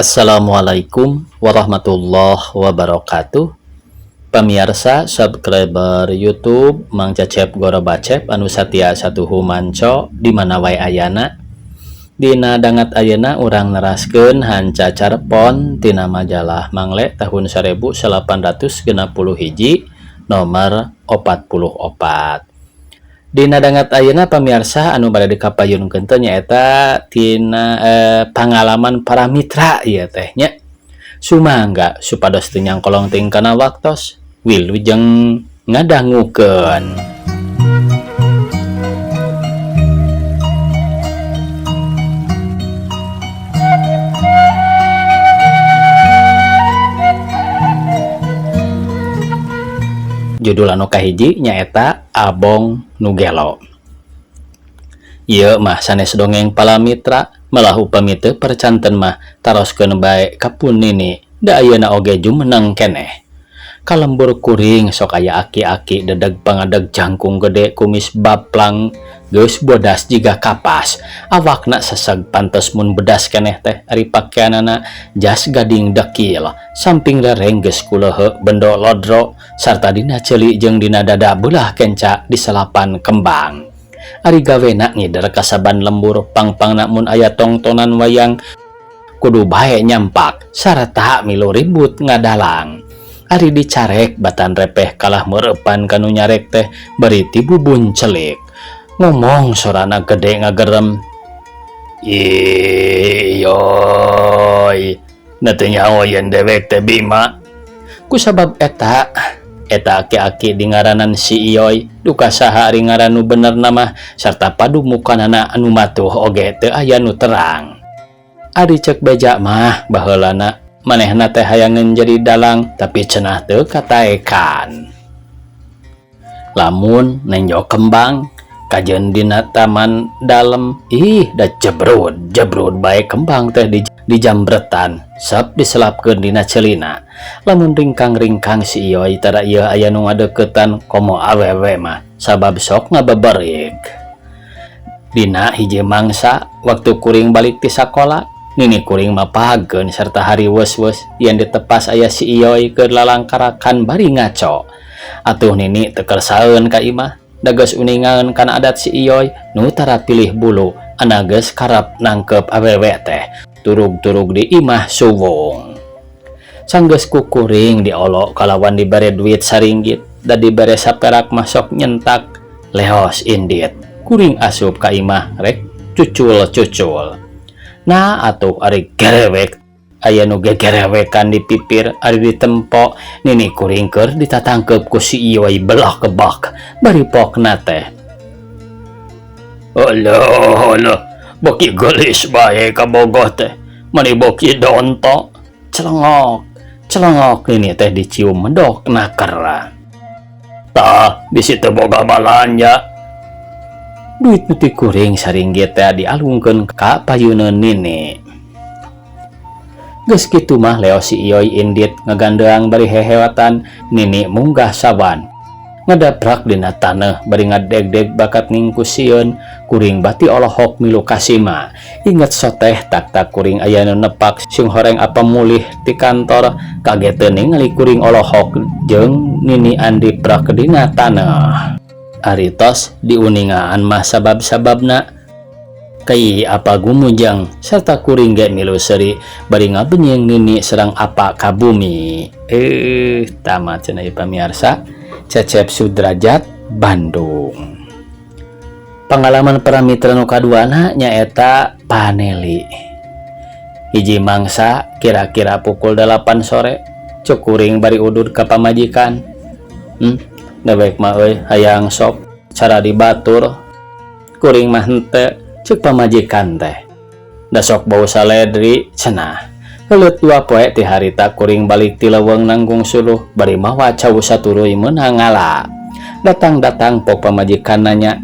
Assalamualaikum warahmatullahi wabarakatuh. Pemirsa subscriber YouTube Mang Cecep Gorobacep anu satia satuhu manco di mana wae ayana. Dina dangat ayeuna urang neraskeun hanca carpon tina majalah Mangle tahun 1861 nomor 44. Dina dangat ayeuna pamirsa anu bade dikapayunkeun teh nyaeta tina pangalaman para mitra ieu teh nya. Sumangga supados teu nyangkolong teuing kana waktos wilujeng ngadangukeun. Judul anu kahiji nyaeta Abong Nu Gelo. Ieu mah sanes dongeng palamitra malah upami teu percanten mah taroskeun bae ka pun nini da ayeuna oge jumeneng keneh. Kalembur kuring sok aya aki-aki dedeg pangadeg jangkung gede kumis baplang geus bodas jiga kapas awakna seseg pantes mun bedas keneh teh ari pakeanana jas gading dekil samping lereng geus kuleuhe bendo lodro sarta dina ceuli jeung dina dada beulah kenca di selapan kembang. Ari gawena ngider kasaban lembur pangpangna mun aya tongtonan wayang kudu bae nyampak sarta milu ribut ngadalang. Ari dicarek batan repeh kalah mereupan kanu nyarek teh bari tibubun celik. Ngomong sorana gede ngagerem. Iyoy, na teu nyaho yen dewek teh Bima. Kusabab eta, eta aki-aki dingaranan si Iyoy, duka saha ari ngaran nu bener mah sarta padumukanana anu matuh oge teu aya nu terang. Ari ceuk beja mah baheulana manehna teh hayangeun jadi dalang tapi cenah teu kataekan. Lamun nenjo kembang kajeun dina taman dalem ih da jebrud jebrud bae kembang teh dijambretan sep diselapkeun dina celina. Lamun ringkang-ringkang si Iyoy tara ieu aya nu ngadeukeutan komo awewe mah sabab sok ngabeberik. Dina hiji mangsa waktu kuring balik ti sakola nini kuring mapageun serta hari weus-weus yen ditepas aya si Iyoy keur lalangkarakan bari ngaco. Atuh nini teu kersaeun ka imah da geus uningaeun kana adat si Iyoy nu tara pilih bulu ana geus karep nangkep awewe teh turug-turug di imah suwung. Sanggeus ku kuring diolok kalawan dibere duit saringgit da dibere saperak mah sok nyentak leos indit. Kuring asup ka imah rek cucul-cucul. Nah atuh ari gerewek aya nu gegerewekan di pipir ari ditempo nini kuring keur ditatangkep ku si Iyoy belah kebak bari pokna teh. Alah alah boki geulis bae kabogoh teh mani boki donto celengok celengok nini teh dicium medok nakera. Tah bisi teu boga balanja. Duit nu ti kuring saringgit teh dialungkeun ka payuneun nini. Geus kitu mah leo si Iyoy indit ngagandeang bari hehewatan nini munggah sawan. Ngedaprak dina taneuh bari ngadegdeg bakat ningkusieun kuring bati olohok milu kasima. Inget soteh tak-tak kuring aya nu nepak sing horeng apa mulih ti kantor kaget teu ningali kuring olohok jeung nini andi prak dina taneuh. Ari tos diuningaan mah sabab-sababna kai apa gumujang serta kuring ge milu seuri bari ngabenyeng nini serang apa ka bumi. Tamat cenah ieu pamiarsa. Cecep Sudrajat Bandung. Pengalaman para mitra nu kaduana nyaeta Paneli. Hiji mangsa kira-kira pukul 8 sore cuk kuring bari udud ka pamajikan. Dewek mah euy hayang sok cara dibatur kuring mah henteu cek pamajikan teh. Da sok bau saledri cenah. Heuleut 2 poe ti harita kuring balik ti leuweung nanggung suluh bari mawa cau saturuy meunang ngala. Datang-datang pok pamajikan nanya,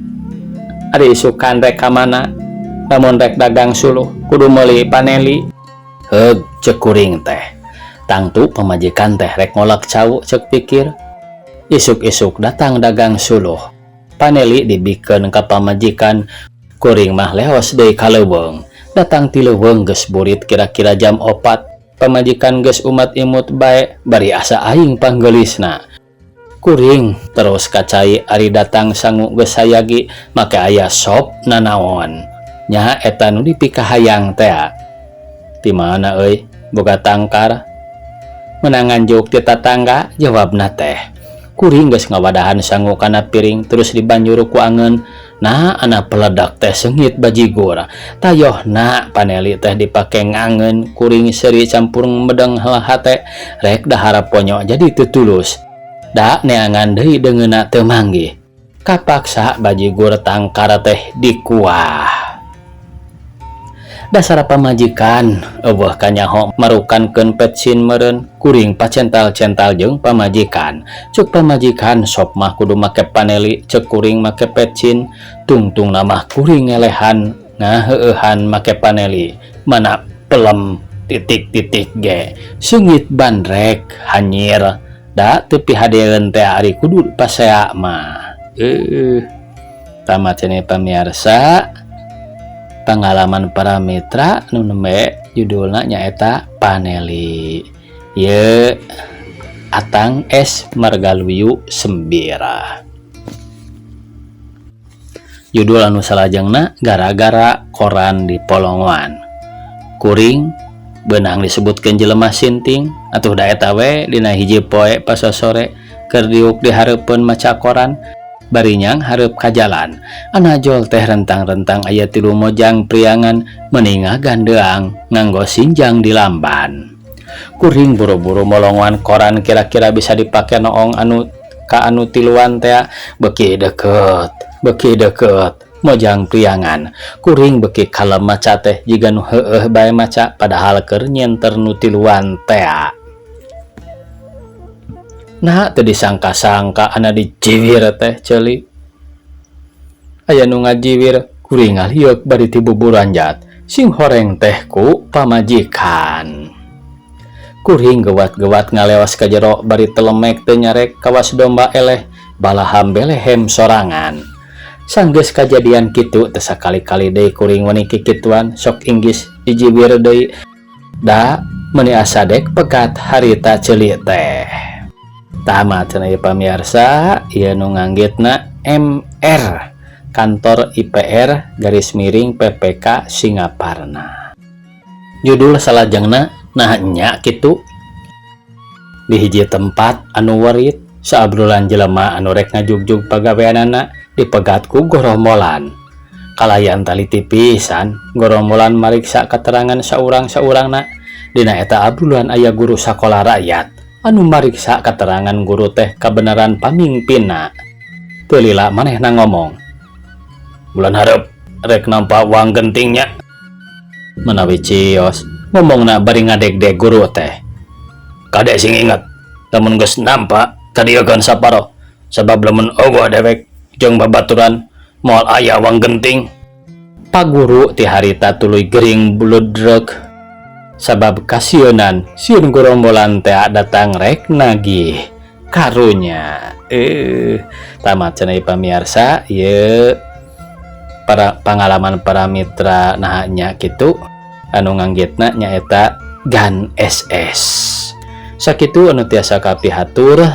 ari isukan rek ka mana? Lamun rek dagang suluh kudu meuli paneli. Heug cek kuring teh. Tangtu pamajikan teh rek ngolak cau cek pikir. Isuk-isuk datang dagang suluh. Paneli dibikeun ka pamajikan, kuring mah leos deui ka leuweung. Datang ti leuweung geus burit kira-kira jam 4. Pamajikan geus umat imut bae bari asa aing panggeulisna. Kuring terus ka cai ari datang sangu geus sayagi make aya sop nanaon. Nya eta nu dipikahayang tea. Ti mana euy boga tangkar? Meunang nganjuk ti tatangga jawabna teh. Kuring geus ngawadahan sangu kana piring terus dibanjur ku angeun. Nah ana peledak teh seungit bajigur. Tayohna paneli teh dipake ngangeun kuring seuri campur medeng hate rek dahar ponyo jadi teu tulus. Da neangan deui deungeunna teu manggih. Kapaksa bajigur tangkar teh dikuah. Dasar pamajikan eueuh kanyaho marukankeun petsin meureun kuring pacental-cental jeung pamajikan. Cuk pamajikan sop mah kudu make paneli cek kuring make petsin tungtungna mah kuring ngelehan ngaheueuhan make paneli mana pelem titik-titik ge seungit bandrek hanyir da teu pihadeeun teh ari kudu pasea mah. Tamat cenah pamiarsa pengalaman para mitra nu nembe judulna nyaeta Paneli. Ye Atang S Margaluyu Sembira. Judul anu salajengna gara-gara koran di Polongoan. Kuring beunang disebutkeun jelema sinting atuh da eta we dina hiji poe pasosore keur diuk di hareupeun maca koran bari nyang hareup ka jalan. Anajol teh rentang-rentang aya tilu mojang priangan meni ngagandeang nganggo sinjang di lamban. Kuring buru-buru molongoan koran kira-kira bisa dipake noong anu ka anu tiluan tea beuki deket mojang priangan. Kuring beuki kalem maca teh jiga nu heueuh bae maca padahal keur nyenter nu tiluan tea. Nah teu disangka-sangka ana dijiwir teh ceuli. Aya nu ngajiwir kuring ngalieuk bari tibuburanjat sing horeng teh ku pamajikan. Kuring gewat-gewat ngalewas ka jero bari telemek teu nyarek kawas domba eleh balaham belehem sorangan. Sanggeus kajadian kitu teu sakali-kali deui kuring wani kikituan sok inggis dijiwir deui da meuni asa dek pegat harita ceuli teh. Tamat cenah ieu pamiarsa ieu nu nganggitna MR kantor IPR garis miring PPK Singaparna. Judul salajengna nah nya kitu di hiji tempat anu werit saabrulan jelema anu rek ngajugjug pagaweanana dipegat ku gorombolan. Kalayan taliti pisan gorombolan mariksa keterangan saurang-saurangna. Dina eta abrulan aya guru sakola rakyat anu mariksa keterangan guru teh kebenaran pamingpinna. Teu lila manehna ngomong, bulan hareup rek nampa uang gentingnya. Menawi cios ngomongna bari ngadegdeg guru teh. Kade sing inget lamun geus nampa kadieukeun saparo sabab lamun eueuh dewek jeung babaturan moal aya uang genting. Paguru ti harita tuluy gering buludrek sabab kasieunan sieun gorombolan teh datang rek nagih karunya. Tamat cenah pamiarsa ieu para pengalaman para mitra nah nya kitu anu nganggitna nyaeta Gan SS. Sakitu anu tiasa kapihatur.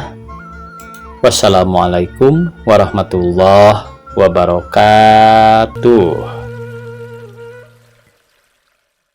Wassalamualaikum warahmatullahi wabarakatuh.